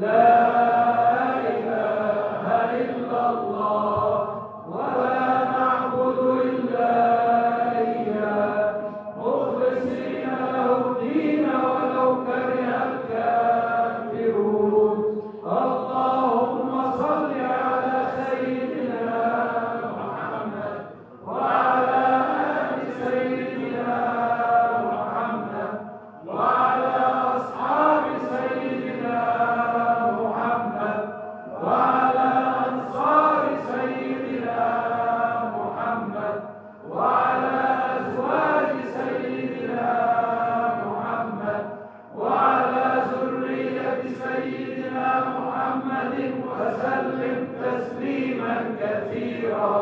لا إله إلا الله ولا نعبد إلا إياه مخلصين له الدين ولو كره الكافرون. اللهم صل على سيدنا محمد وعلى آل سيدنا محمد وعلى أصحاب سيدنا محمد وعلى أنصار سيدنا محمد وعلى أزواج سيدنا محمد وعلى ذرية سيدنا محمد وسلم تسليما كثيرا.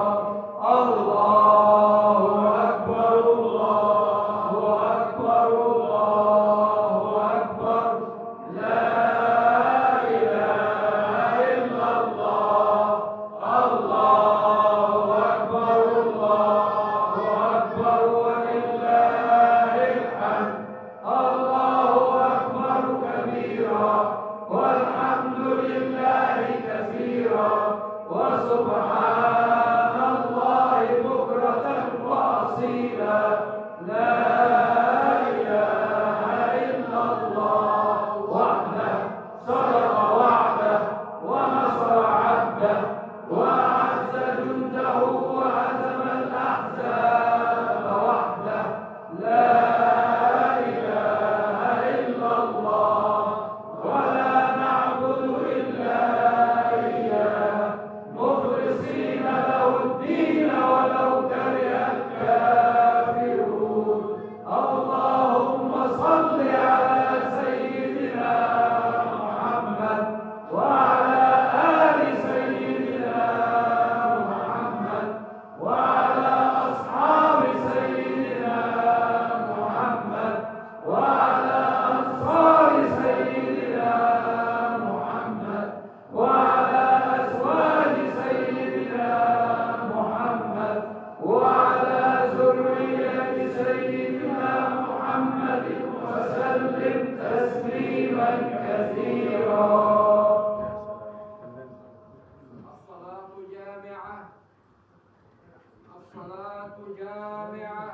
الله أكبر، الله أكبر، الله أكبر، لا إله إلا الله، الله أكبر، الله أكبر، ولله الحمد، الله أكبر كبيرا، والحمد لله كثيرا، وسبحان الله بكرة وأصيلا. لا إله إلا الله وحده صدق وعده ونصر عبده وأعز جنده وهزم الأحزاب وحده. لا إله إلا الله ولا نعبد إلا إياه مخلصين له الدين ولو كره الكافرون. اللهم صل على سيدنا محمد وعلى آل سيدنا محمد وعلى أصحاب سيدنا محمد وعلى أنصار سيدنا محمد وعلى أزواج سيدنا محمد وعلى ذرية سيدنا محمد وسلم تسليما كثيرا. الصلاة جامعة، الصلاة جامعة.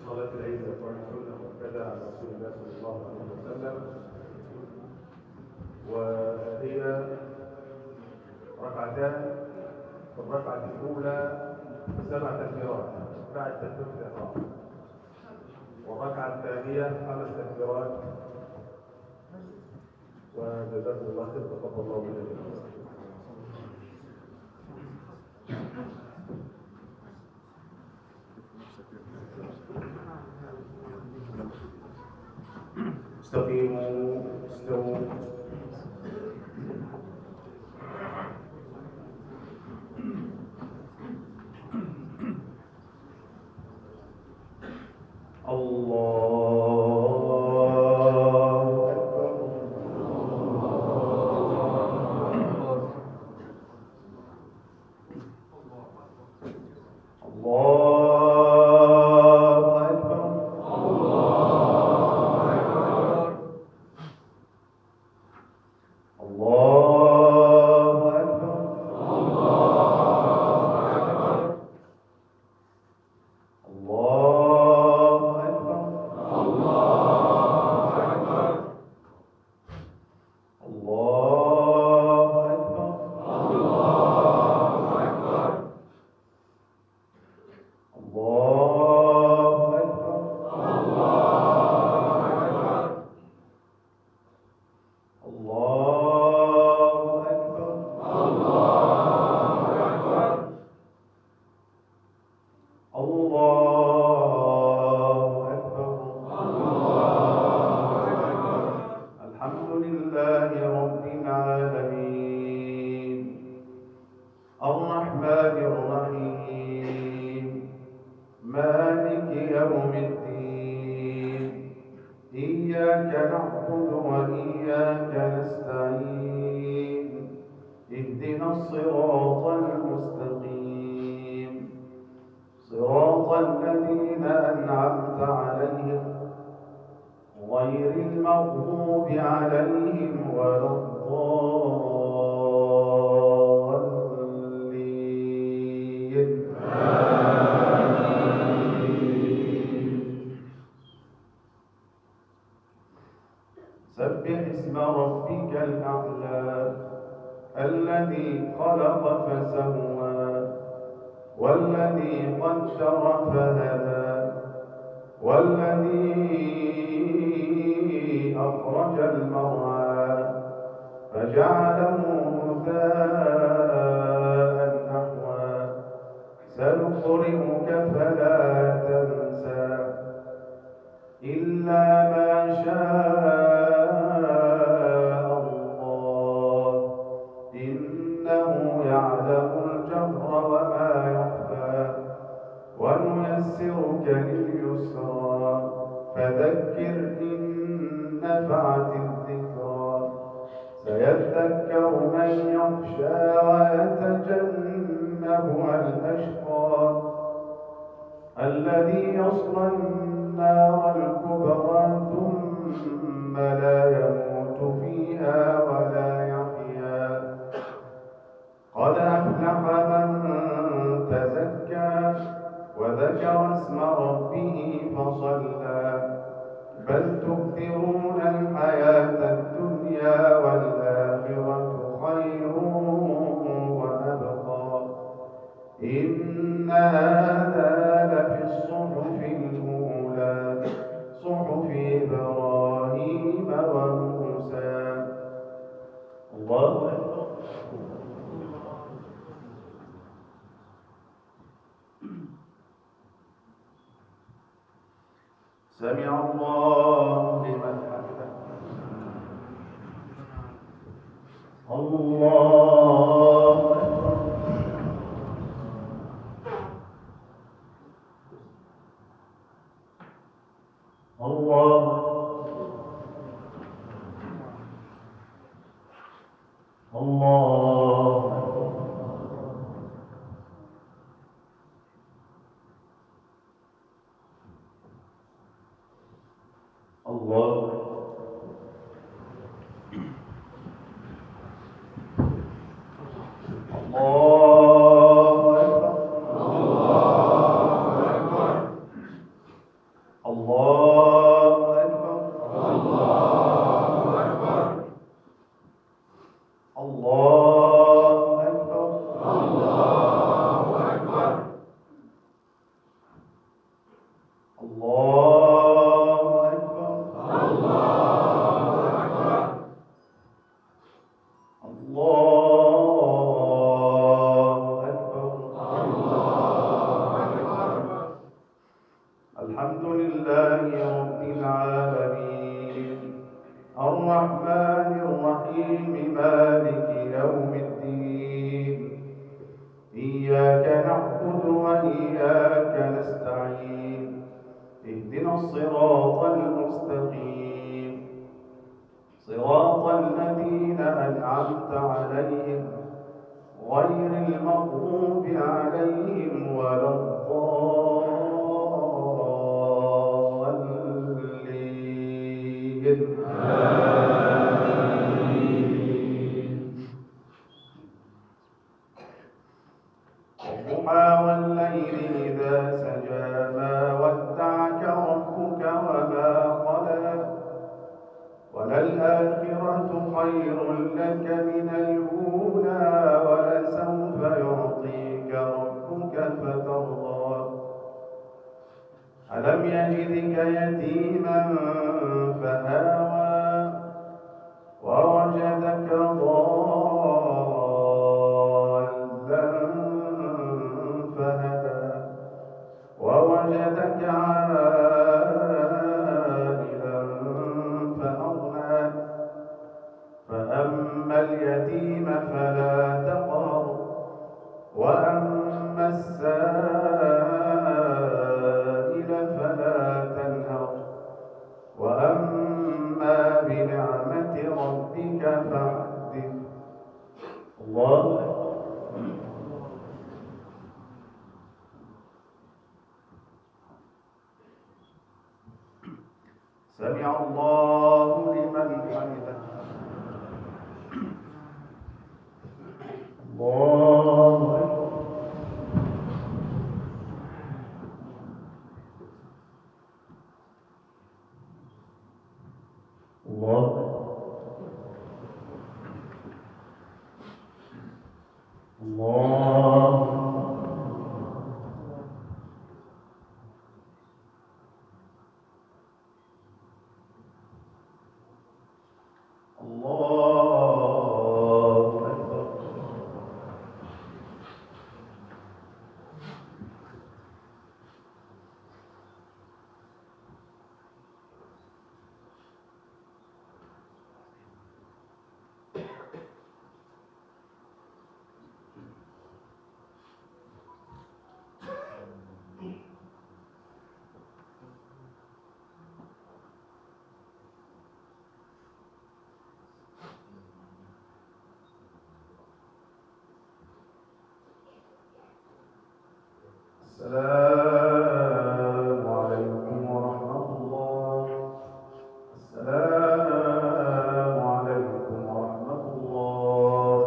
صلاة العيد والقرآن سنة مؤكدة على رسول الله صلى الله عليه وسلم، وهي ركعتان. في الركعة الأولى 7 تكبيرات بعد تكبيرة الإحرام، والركعة الثانية 5 تكبيرات. وجزاكم الله خير، تقبل الله منا جميعا. استقيموا، استووا. الله أكبر. الله أكبر. الله أكبر. الله أكبر. الله أكبر. الله أكبر. الله أكبر. الله أكبر. الحمد لله رب العالمين، الرحمن الرحيم، مالك يوم الدين، إياك نعبد وإياك نستعين، اهدنا الصراط المستقيم، صراط صراط الذين أنعمت عليهم غير المغضوب عليهم ولا الضالين. سبح اسم ربك الأعلى الذي خلق فسوى والذي قدر فهدى والذي أخرج المرعى فجعله غثاء أحوى. سنقرئك فلا تنسى إلا ما شاء الله إنه يعلم الجهر وما يخفى ونيسرك لليسرى فذكر إن نفعت الذكرى. سيذكر من يخشى ويتجنبها الأشقى الذي يصلى النار الكبرى ثم لا يموت فيها ولا يحيا. قد أفلح من تزكى وذكر اسم ربه فصلى. بل تؤثرون الحياة الدنيا والآخرة خير وأبقى. إن هذا لفي الصحف الأولى صحف إبراهيم وموسى. الله أكبر. سمع الله لمن حمده. الله أكبر. الله الله أكبر. الله الله أكبر. الله أكبر. الله أكبر. الله أكبر. الله أكبر. الله أكبر. الله أكبر. الحمد لله رب العالمين الرحمن الرحيم مالك يوم الدين إياك نعبد وإياك نستعين اهدنا الصراط المستقيم صراط الذين أنعمت عليهم غير المغضوب عليهم ولا الضالين. والضحى والليل إذا سجى ما ودعك ربك وما قلى وللآخرة خير لك من الأولى ولسوف يعطيك ربك فترضى. ألم يجدك يتيما فآوى ووجدك ضالا فهدى ووجدك عائلا فأغنى. فأما اليتيم فلا تقهر وأما السائل فلا تنهر وأما بنعمة ربك فحدث. الله أكبر. سمع الله لمن حمده. الله أكبر. الله أكبر. الله الله أكبر. السلام عليكم ورحمة الله. السلام عليكم ورحمة الله.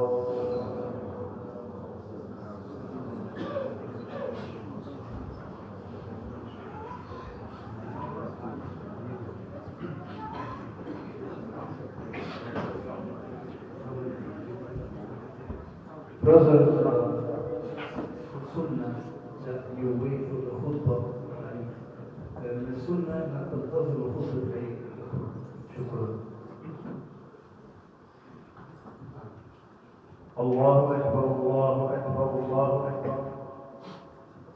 Brothers, Sunnah that you wait for the khutbah العيد. من السنة أنك تنتظر خطبة العيد. شكرا. الله أكبر، الله أكبر، الله أكبر،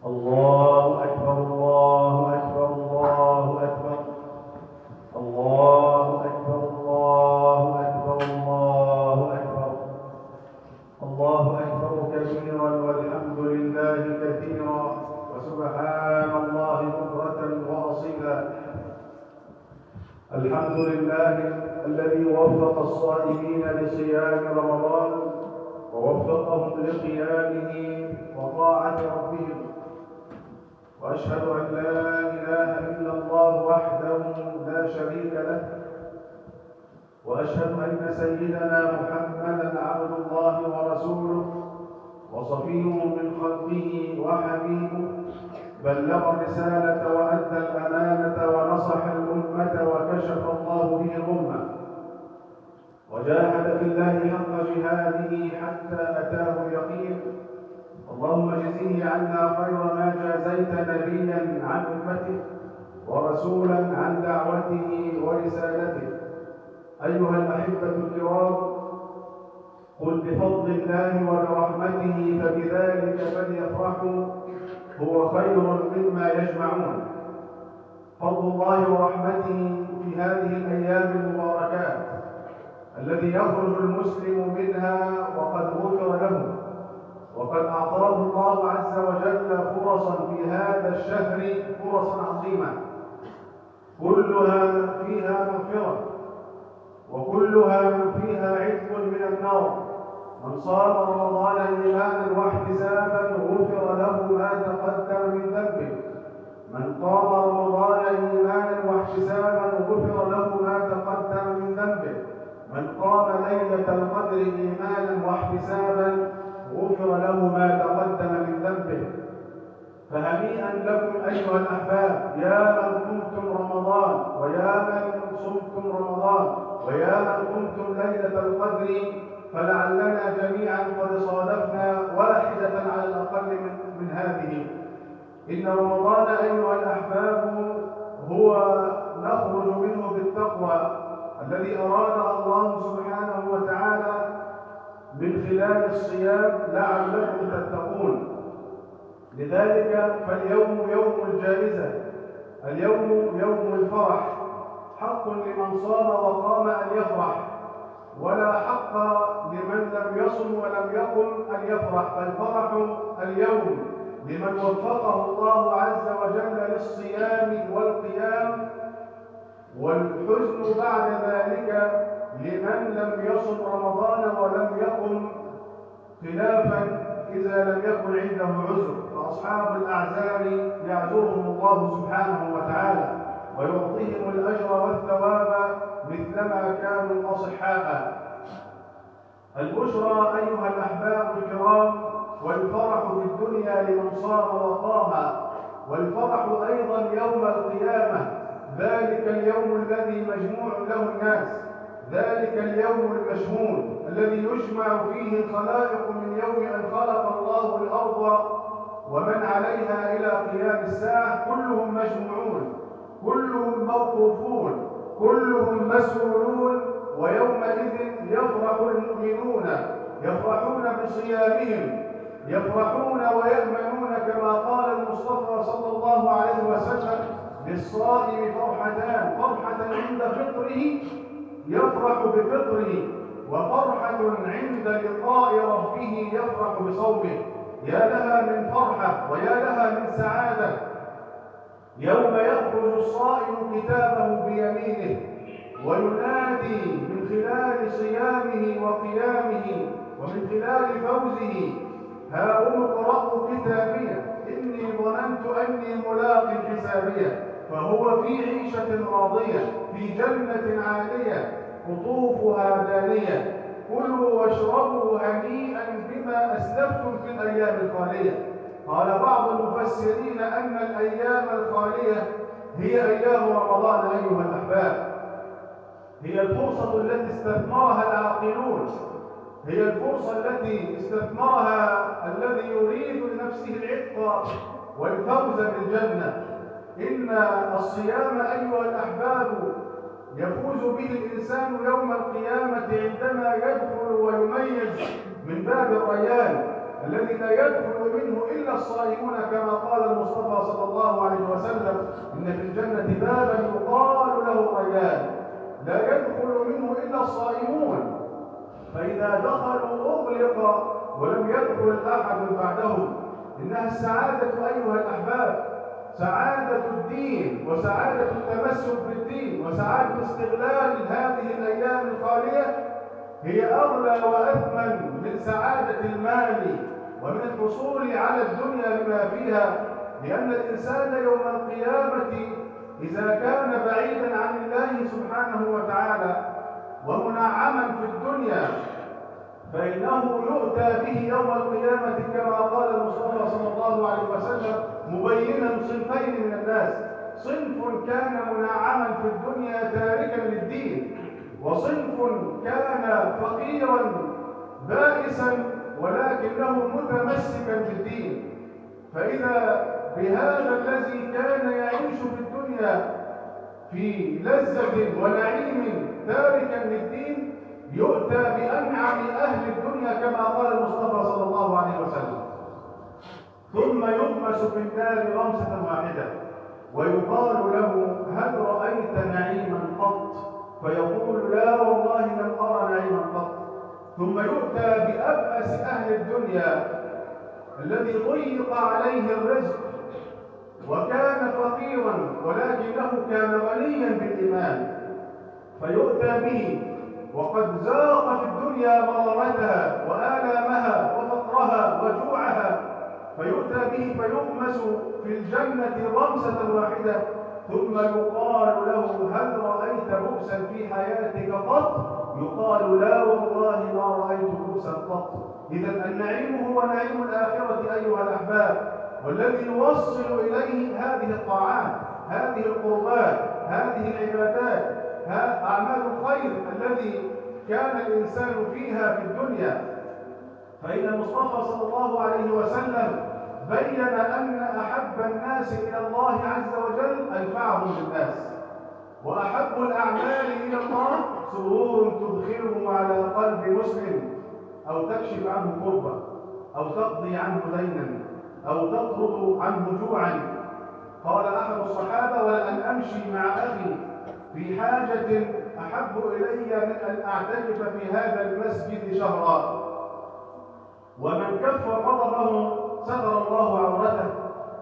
الله أكبر، الله أكبر، الله أكبر، الله أكبر، الله أكبر، الله أكبر، الله أكبر كبيرا، والحمد لله كثيرا، وسبحان الله بكرة وأصيلا. الحمد لله الذي وفق الصائمين لصيام رمضان ووفقهم لقيامه وطاعة ربهم، وأشهد أن لا إله إلا الله وحده لا شريك له، وأشهد أن سيدنا محمدًا عبد الله ورسوله وصفيه من خلقه وحبيبه، بلغ الرسالة وأدى الأمانة ونصح الأمة وكشف الله به الغمة، وجاهد في الله حق جهاده حتى أتاه اليقين. اللهم اجزه عنا خير ما جازيت نبيا عن أمته ورسولا عن دعوته ورسالته. أيها الأحبة الكرام، قل بفضل الله وبرحمته فبذلك فليفرحوا هو خير مما يجمعون. فضل الله ورحمته في هذه الأيام المباركات الذي يخرج المسلم منها وقد غفر له، وقد أعطاه الله عز وجل فرصا في هذا الشهر، فرصا عظيمة كلها فيها مغفرة وكلها فيها عتق من النار. من صام رمضان إيمانا واحتسابا غفر له ما تقدم من ذنبه، من قام رمضان إيمانا واحتسابا غفر له ما تقدم من ذنبه، من قام ليلة القدر إيمانا واحتسابا غفر له ما تقدم من ذنبه. فهنيئا لكم أيها الأحباب، يا من قمتم رمضان، ويا من صمتم رمضان، ويا من قمتم ليلة القدر، فلعلنا جميعا قد صادفنا واحدة على الأقل من هذه. إن رمضان أيها الأحباب هو نخرج منه بالتقوى الذي أراد الله سبحانه وتعالى من خلال الصيام لعلكم تتقون. لذلك فاليوم يوم الجائزة، اليوم يوم الفرح، حق لمن صام وقام أن يفرح، ولا حق لمن لم يصم ولم يقم أن يفرح. فالفرح اليوم لمن وفقه الله عز وجل للصيام والقيام، والحزن بعد ذلك لمن لم يصم رمضان ولم يقم، خلافا إذا لم يكن عنده عذر، فأصحاب الأعذار يعذرهم الله سبحانه وتعالى. ويعطيهم الأجر والثواب مثلما كانوا أصحاء. البشرى أيها الأحباب الكرام، والفرح في الدنيا لمن صام وقام، والفرح أيضا يوم القيامة، ذلك اليوم الذي مجموع له الناس، ذلك اليوم المشهود الذي يجمع فيه الخلائق من يوم أن خلق الله الأرض ومن عليها إلى قيام الساعة. كلهم مجموعون، كلهم موقوفون، كلهم مسؤولون. ويومئذ يفرح المؤمنون، يفرحون بصيامهم، يفرحون ويأمنون كما قال المصطفى صلى الله عليه وسلم: للصائم فرحتان، فرحة عند فطره يفرح بفطره، وفرحة عند لقاء ربه يفرح بصومه. يا لها من فرحة ويا لها من سعادة يوم يأخذ الصائم كتابه بيمينه وينادي من خلال صيامه وقيامه ومن خلال فوزه: هاؤم اقرءوا كتابيه، إني ظننت أني ملاق حسابيه. فهو في عيشة راضية، في جنة عالية، قطوفها دانية، كلوا واشربوا هنيئا بما أسلفتم في الأيام الخالية. قال بعض المفسرين أن الأيام الخالية هي أيام رمضان أيها الأحباب، هي الفرصة التي استثمرها العاقلون، هي الفرصة التي استثمرها الذي يريد لنفسه العتق والفوز بالجنة. إن الصيام أيها الأحباب يفوز به الإنسان يوم القيامة عندما يدخل ويميز من باب الريان الذي لا يدخل منه إلا الصائمون، كما قال المصطفى صلى الله عليه وسلم: إن في الجنة بابا يقال له الريان لا يدخل منه إلا الصائمون، فإذا دخلوا أغلق ولم يدخل أحد بعدهم. إنها السعادة أيها الأحباب، سعادة الدين وسعادة التمسك بالدين وسعادة استغلال هذه الأيام الخالية هي أغلى وأثمن من سعادة المال ومن الحصول على الدنيا بما فيها، لأن الإنسان يوم القيامة إذا كان بعيدا عن الله سبحانه وتعالى ومنعما في الدنيا فإنه يؤتى به يوم القيامة كما قال المصطفى صلى الله عليه وسلم مبينا صنفين من الناس: صنف كان منعما في الدنيا تاركا للدين، وصنف كان فقيرا بائسا ولكنه متمسكا بالدين. فإذا بهذا الذي كان يعيش في الدنيا في لذة ونعيم تاركا للدين يؤتى بأنعم أهل الدنيا كما قال المصطفى صلى الله عليه وسلم، ثم يغمس في النار غمسة واحدة ويقال له: هل رأيت نعيما قط؟ فيقول: لا والله لم أرى نعيما قط. ثم يؤتى بأبأس أهل الدنيا الذي ضيق عليه الرزق وكان فقيرا ولكنه كان غنيا بالإيمان، فيؤتى به وقد ذاق في الدنيا مرارتها وآلامها وفقرها وجوعها، فيؤتى به فيغمس في الجنة غمسة واحدة، ثم يقال له: هل رأيت بؤسا في حياتك قط؟ يقال: لا والله ما رأيت بؤسا قط. إذا النعيم هو نعيم الآخرة أيها الأحباب، والذي نوصل إليه هذه الطاعات، هذه القربات، هذه العبادات، أعمال الخير الذي كان الإنسان فيها في الدنيا. فإن المصطفى صلى الله عليه وسلم بين أن أحب الناس إلى الله عز وجل أنفعهم للناس، وأحب الأعمال إلى الله سرور تدخله على قلب مسلم، أو تكشف عنه كربة، أو تقضي عنه دينا، أو تطرد عنه جوعا. قال أحد الصحابة: ولأن أمشي مع أخي في حاجة أحب إلي من أن أعتكف في هذا المسجد شهرا. ومن كف غضبه ستر الله عورته،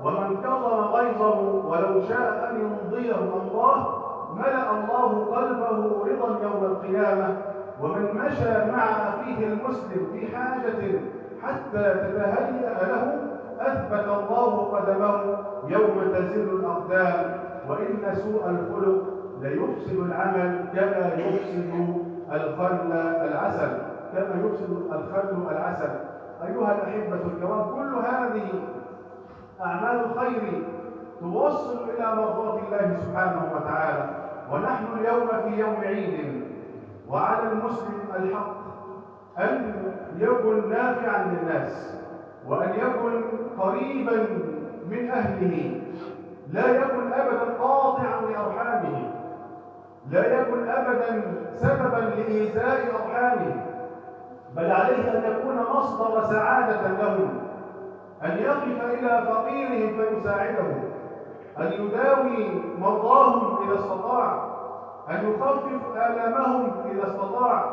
ومن كظم غيظه ولو شاء أن يمضيه الله ملأ الله قلبه رضا يوم القيامة. ومن مشى مع أخيه المسلم في حاجة حتى تتهيأ له أثبت الله قدمه يوم تزل الأقدام. وإن سوء الخلق ليفسد العمل كما يفسد الخل العسل، كما يفسد الخل العسل. أيها الأحبة الكرام، كل هذه أعمال الخير توصل إلى مرضاة الله سبحانه وتعالى. ونحن اليوم في يوم عيد، وعلى المسلم الحق أن يكن نافعا للناس، وأن يكن قريبا من أهله، لا يكن أبدا قاطعا لأرحامه، لا يكن أبدا سببا لإيذاء أرحامه، بل عليه أن يكون مصدر سعادة لهم، أن يقف إلى فقيرهم فيساعده، أن يداوي مرضاهم إذا استطاع، أن يخفف آلامهم إذا استطاع،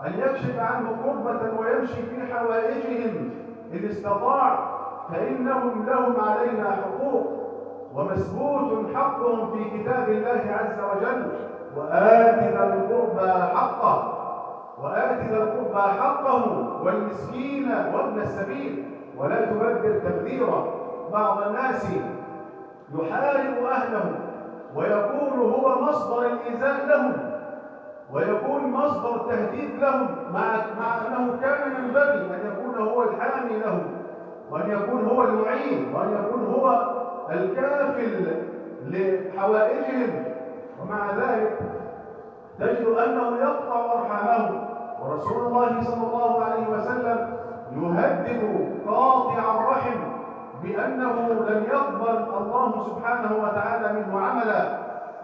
أن يكشف عنه كربة ويمشي في حوائجهم إذا استطاع، فإنهم لهم علينا حقوق، ومثبوت حقهم في كتاب الله عز وجل: وآت ذا القربى حقه، وآت ذا القربى حقه والمسكين وابن السبيل ولا تبذر تبذيرا. بعض الناس يحارب أهله ويكون هو مصدر الإيذاء لهم، ويكون مصدر تهديد لهم، مع أنه كان ينبغي أن يكون هو الحامي لهم، وأن يكون هو المعين، وأن يكون هو الكافل لحوائجهم، ومع ذلك تجد أنه يقطع أرحامهم. ورسول الله صلى الله عليه وسلم يهدد قاطع الرحم بأنه لن يقبل الله سبحانه وتعالى منه عملا،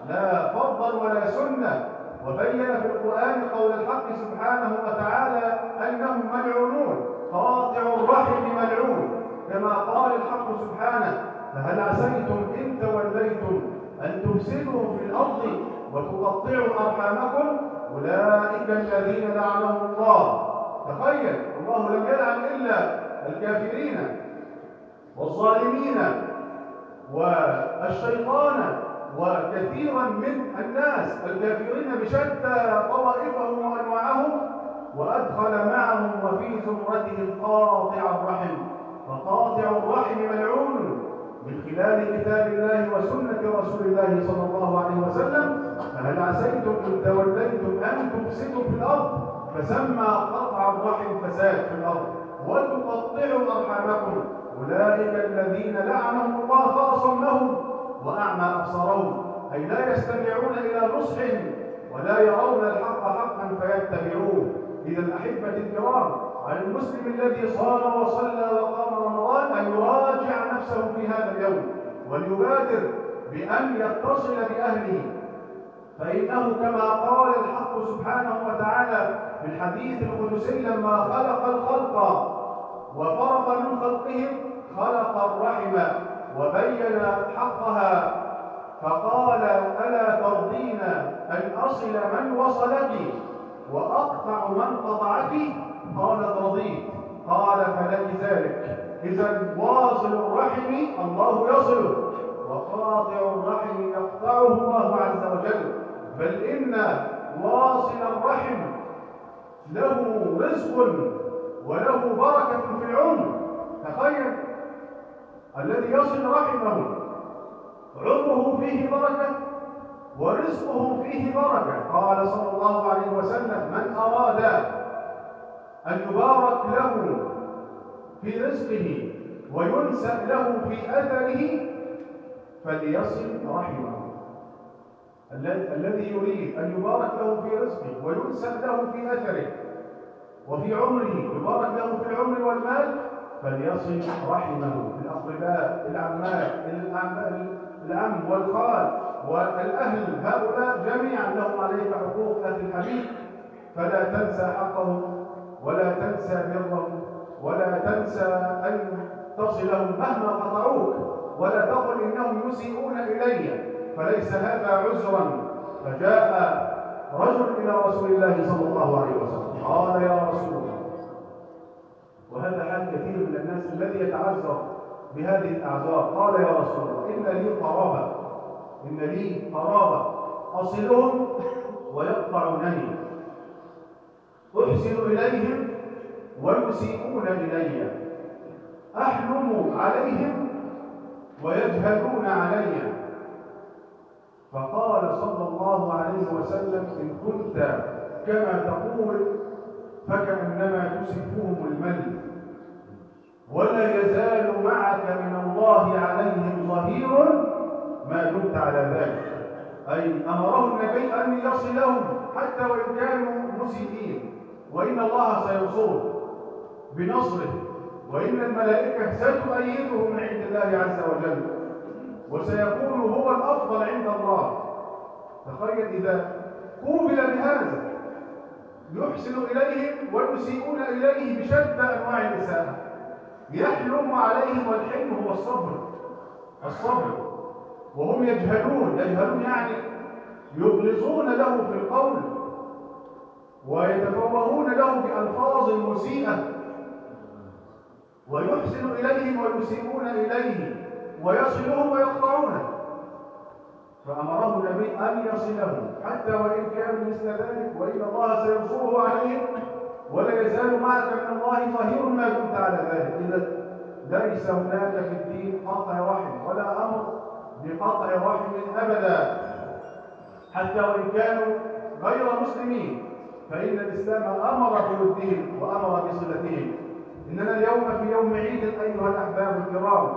لا فرضا ولا سنة. وبين في القرآن قول الحق سبحانه وتعالى أنهم ملعونون، قاطع الرحم ملعون، كما قال الحق سبحانه: فهل عسيتم إن توليتم أن تفسدوا في الأرض وتقطعوا أرحامكم أولئك الذين لعنهم الله. تخيل، الله لم يلعن إلا الكافرين والظالمين والشيطان وكثيرا من الناس الكافرين بشتى طوائفهم وأنواعهم، وأدخل معهم وفي زمرتهم قاطع الرحم. فقاطع الرحم ملعون من خلال كتاب الله وسنة رسول الله صلى الله عليه وسلم. فهل عسيتم إن توليتم أن تفسدوا في الأرض؟ فسمى قطع الرحم فساد في الأرض، وتقطعوا أرحامكم أولئك الذين لعنهم الله فأصمهم وأعمى أبصارهم، أي لا يستمعون إلى نصح ولا يرون الحق حقا فيتبعوه. إذا أحبتي الكرام، على المسلم الذي صام وصلى وقام رمضان أن يراجع نفسه في هذا اليوم، وليبادر بأن يتصل بأهله، فإنه كما قال الحق سبحانه وتعالى في الحديث القدسي لما خلق الخلق وفرغ من خلقهم خلق الرحم وبين حقها، فقال: ألا ترضين أن أصل من وصلك وأقطع من قطعك؟ قالت: رضيت. قال: فلك ذلك. إذا واصل الرحم الله يصله، وقاطع الرحم يقطعه الله عز وجل. بل إن واصل الرحم له رزق وله بركة في العمر. تخيل، الذي يصل رحمه عمره فيه بركة ورزقه فيه بركة. قال صلى الله عليه وسلم: من أراد أن يبارك له في رزقه وينسأ له في أثره فليصل رحمه. الذي يريد أن يبارك له في رزقه وينسأ له في أثره وفي عمره، يبارك له في العمر والمال، فليصل رحمه. الأقرباء، العمات، العم والخال والأهل، هؤلاء جميعا لهم عليك حقوق أخي الحبيب، فلا تنسى حقهم، ولا تنسى برهم، ولا تنسى أن تصلهم مهما قطعوك، ولا تقل إنهم يسيئون إلي، فليس هذا عذرا. فجاء رجل إلى رسول الله صلى الله عليه وسلم قال: يا رسول الله. وهذا حال كثير من الناس الذي يتعذر بهذه الأعذار. قال: يا رسول الله، إن لي قرابة، إن لي قرابة أصلهم ويقطعونني، أحسن إليهم ويسيئون إلي، أحلم عليهم ويجهلون علي. فقال صلى الله عليه وسلم: إن كنت كما تقول فكأنما تسفهم المل، ولا يزال معك من الله عليهم ظهير ما دمت على ذلك. أي أمره النبي أن يصلهم حتى وإن كانوا مسيئين، وإن الله سينصره بنصره، وإن الملائكة ستؤيده من عند الله عز وجل، وسيكون هو الأفضل عند الله. تخيل إذا قوبل بهذا، يحسن إليهم ويسيئون إليه بشتى أنواع الإساءة، يحلم عليهم، والحلم هو الصبر، الصبر، وهم يجهلون، يجهلون يعني يغلظون له في القول ويتفوهون له بألفاظ مسيئة، ويحسن إليهم ويسيئون إليه، ويصلهم ويقطعونه. فأمره النبي أن يصلهم حتى وإن كانوا مثل ذلك، وإن الله سينصره عليهم، ولا يزال معك من الله ظهير ما دمت على ذلك. إذا ليس هناك في الدين قطع رحم ولا أمر بقطع رحم أبدا، حتى وإن كانوا غير مسلمين، فإن الإسلام أمر بودهم وأمر بصلتهم. إننا اليوم في يوم عيد أيها الأحباب الكرام،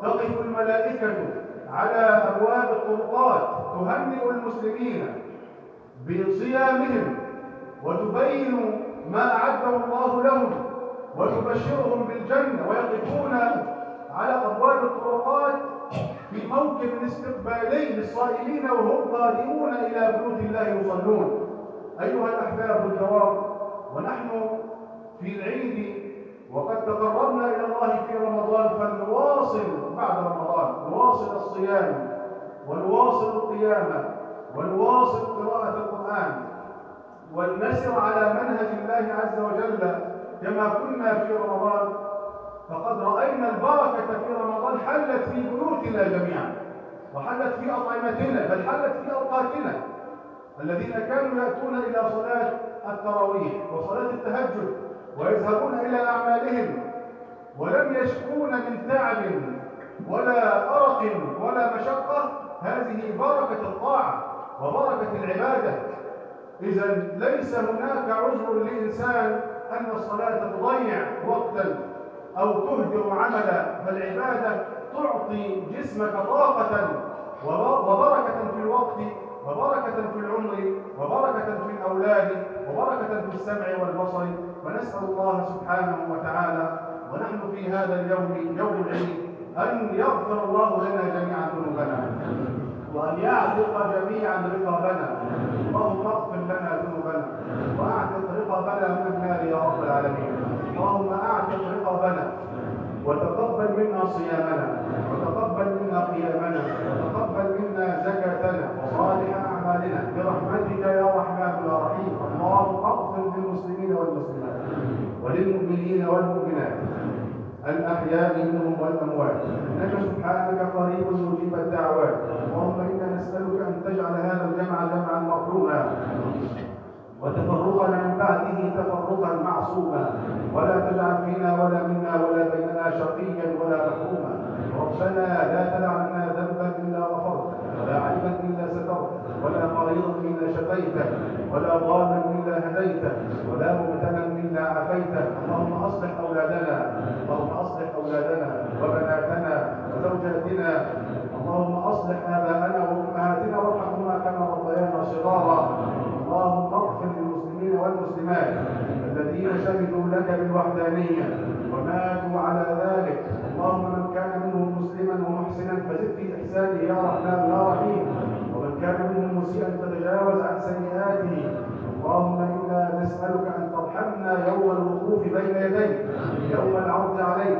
تقف الملائكة على أبواب الطرقات تهنئ المسلمين بصيامهم، وتبين ما أعده الله لهم، وتبشرهم بالجنة، ويقفون على أبواب الطرقات في موكب استقبالي للصائمين وهم قادمون إلى بيوت الله يصلون. أيها الأحباب الكرام، ونحن في العيد وقد تقربنا إلى الله في رمضان، فلنواصل بعد رمضان، نواصل الصيام ونواصل القيامة ونواصل قراءة القرآن، ولنسر على منهج الله عز وجل كما كنا في رمضان. فقد رأينا البركة في رمضان حلت في بيوتنا جميعا، وحلت في أطعمتنا، بل حلت في أوقاتنا. الذين كانوا يأتون إلى صلاة التراويح وصلاة التهجد ويذهبون إلى أعمالهم ولم يشكون من تعب ولا أرق ولا مشقة، هذه بركة الطاعة وبركة العبادة. إذا ليس هناك عذر لإنسان أن الصلاة تضيع وقتا أو تهدر عملا، فالعبادة تعطي جسمك طاقة وبركة في الوقت، وبركة في العمر، وبركة في الأولاد، وبركة في السمع والبصر. ونسأل الله سبحانه وتعالى ونحن في هذا اليوم يوم العيد أن يغفر الله لنا جميعا ذنوبنا، وأن يعتق جميعا رقابنا. اللهم اغفر لنا ذنوبنا وأعتق رقابنا من النار يا رب العالمين. اللهم أعتق رقابنا، وتقبل منا صيامنا، وتقبل منا قيامنا، وتقبل منا زكاتنا وصالح أعمالنا برحمتك يا رحمن يا رحيم. اللهم اغفر للمسلمين والمسلمات وللمؤمنين والمؤمنات الأحياء منهم والأموات، إنك سبحانك قريب مجيب الدعوات. اللهم إنا نسألك أن تجعل هذا الجمع جمعا مرحوما، وتفرقنا من بعده تفرقا معصوما، ولا تجعل فينا ولا منا ولا بيننا شقيا ولا محروما. ربنا لا تدع لنا ذنبا إلا غفرته، ولا عيبا إلا سترته، ولا مريضا إلا شفيته، ولا ضالا إلا هديته، ولا مبتلا إلا عافيته. اللهم أصلح أولادنا، اللهم أصلح أولادنا وبناتنا وزوجاتنا، اللهم أصلح آباءنا وأمهاتنا وارحمهما كما ربيانا صغارا. اللهم اغفر للمسلمين والمسلمات الذين شهدوا لك بالوحدانية وماتوا على ذلك. اللهم من كان منهم مسلما ومحسنا فزد في إحسانه يا رحمن يا رحيم، ومن كان منهم مسيئا فتجاوز عن سيئاته. اللهم إنا نسألك أن ترحمنا يوم الوقوف بين يديك، يوم العرض عليك،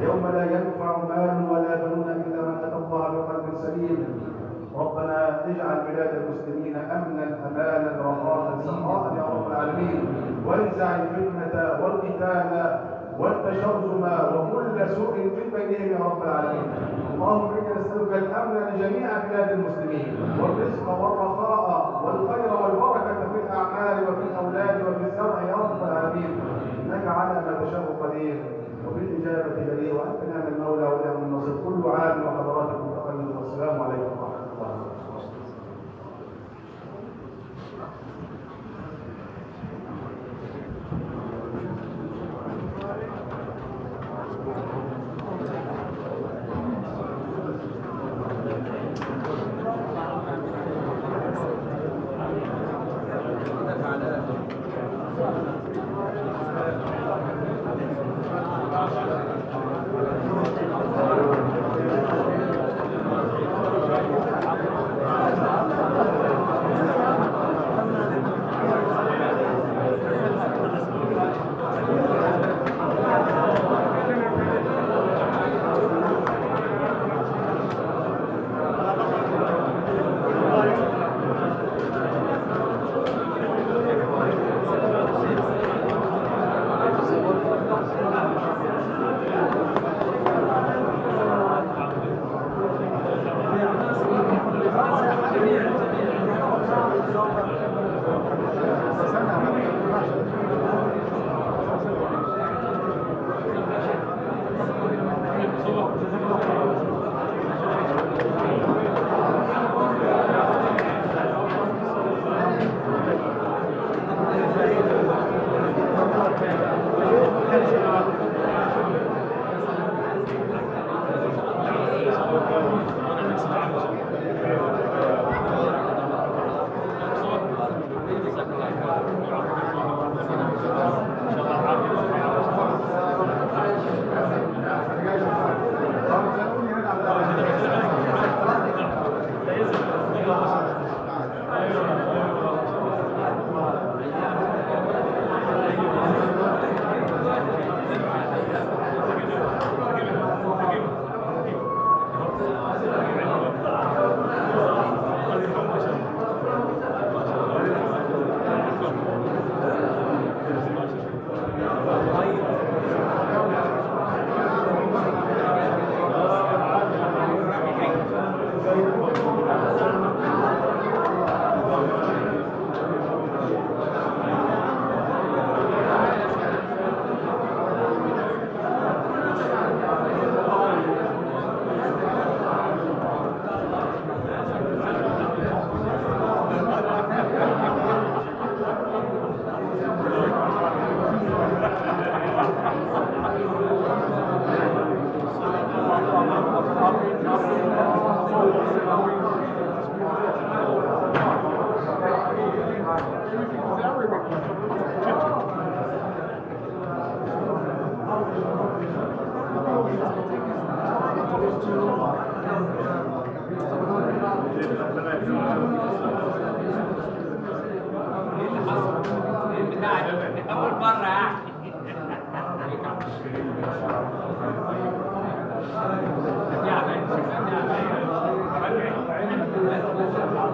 يوم لا ينفع مال ولا بنون إلا من أتى الله بقلب سليم. ربنا اجعل بلاد المسلمين أمنا أمانا رخاء سخاء يا رب العالمين، وانزع الفتنة والقتال والتشرذم وكل سوء من بينهم يا رب العالمين. اللهم إنا نسألك الأمن لجميع بلاد المسلمين، والرزق والرخاء والخير والبركة في الأعمال وفي الأولاد وفي الزرع يا رب العالمين، إنك على ما تشاء قدير وبالإجابة جدير، وأنت نعم المولى ونعم النصير. كل عام وحضراتكم ايه اللي حصل؟ ايه البتاع دي؟ اول مرة يعني. دي عملية، شكلها دي عملية.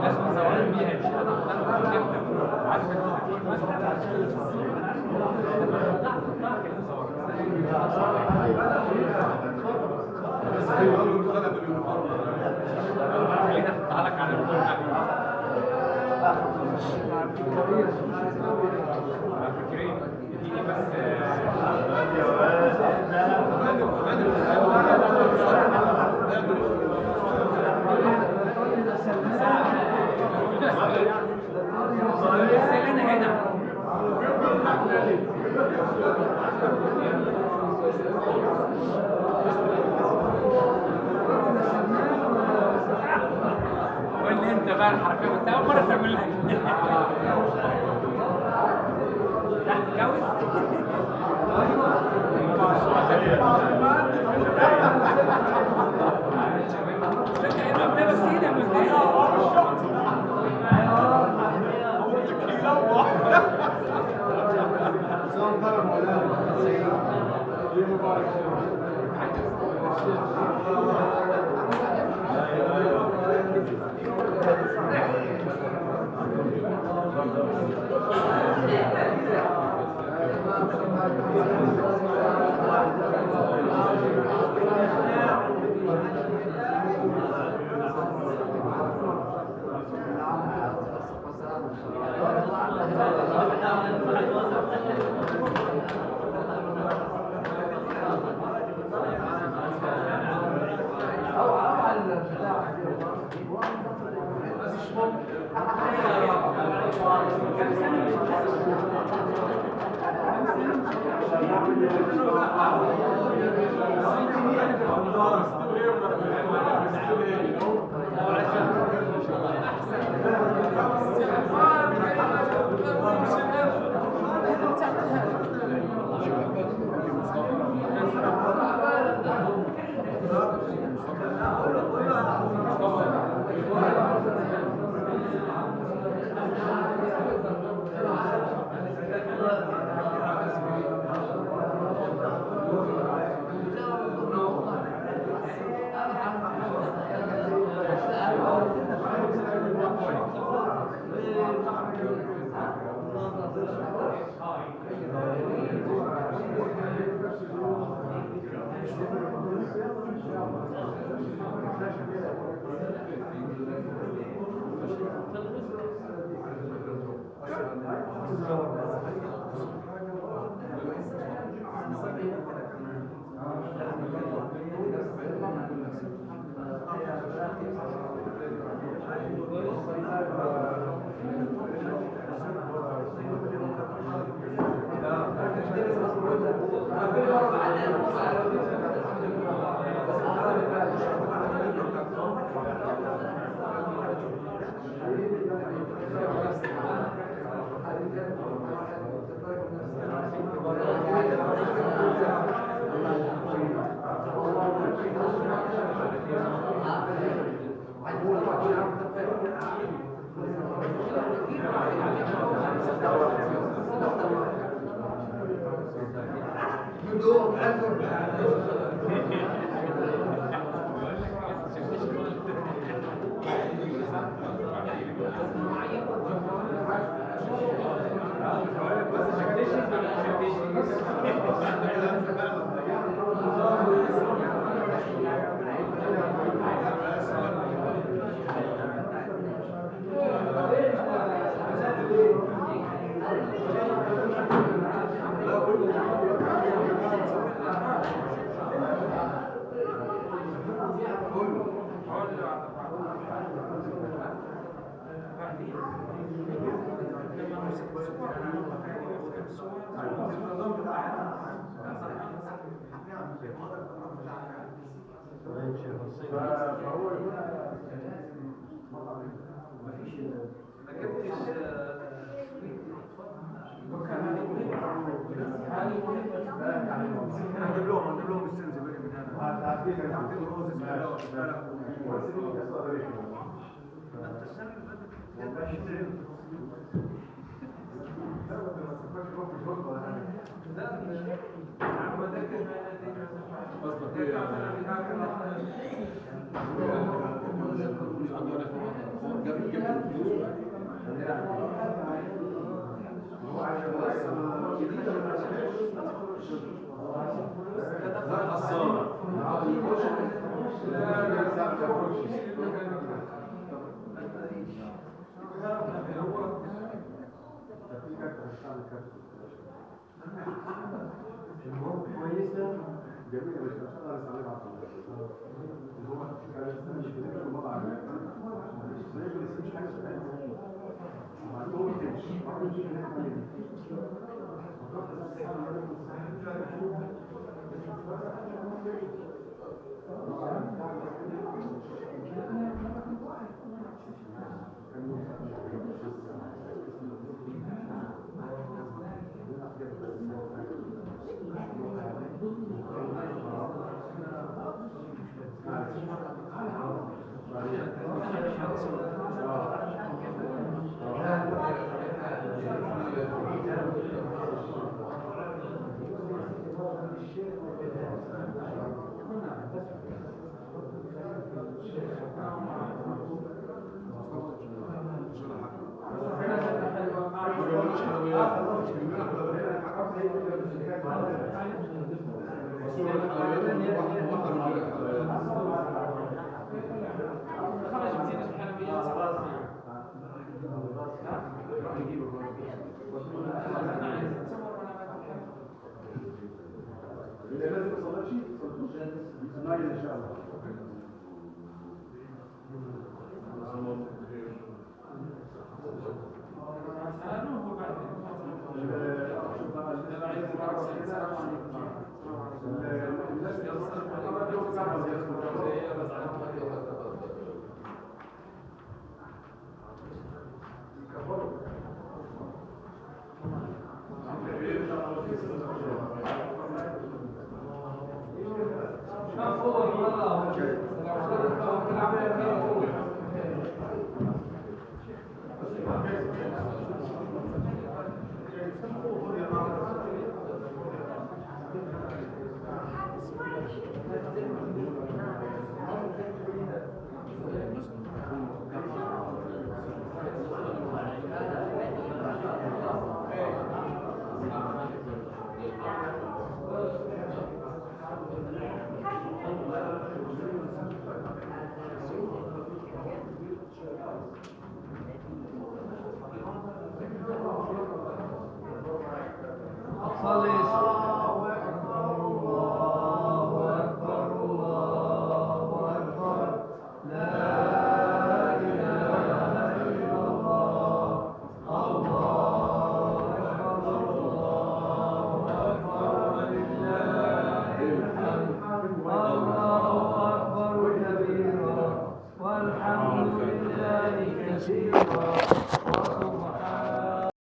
لازم تصوري بيها دي. عارف انت خلينا احطها لك على الفرن. فكرين اديني بس. بس انا هنا. قول لي انت بقى الحركات، انت اول مرة تعملها كده. تحت جوز. هنجيب لهم السنزبري من هنا. هتعطيهم رز. قصدك ايه؟ الفلوس عنده انا جاب الفلوس. لا خسارة. المهم كويسة جميلة يا باشا، ان شاء الله هنستعملها على طول. اللي هو مش حاجة شغالة. وبعدين هو بيتمشي برضه يجي هناك منين؟ ما بيعملوش حلويات. بس هو الحلويات واحدة من غير الحلويات. اللي لازم ما صلتش، صلتوش؟ نايل ان شاء الله.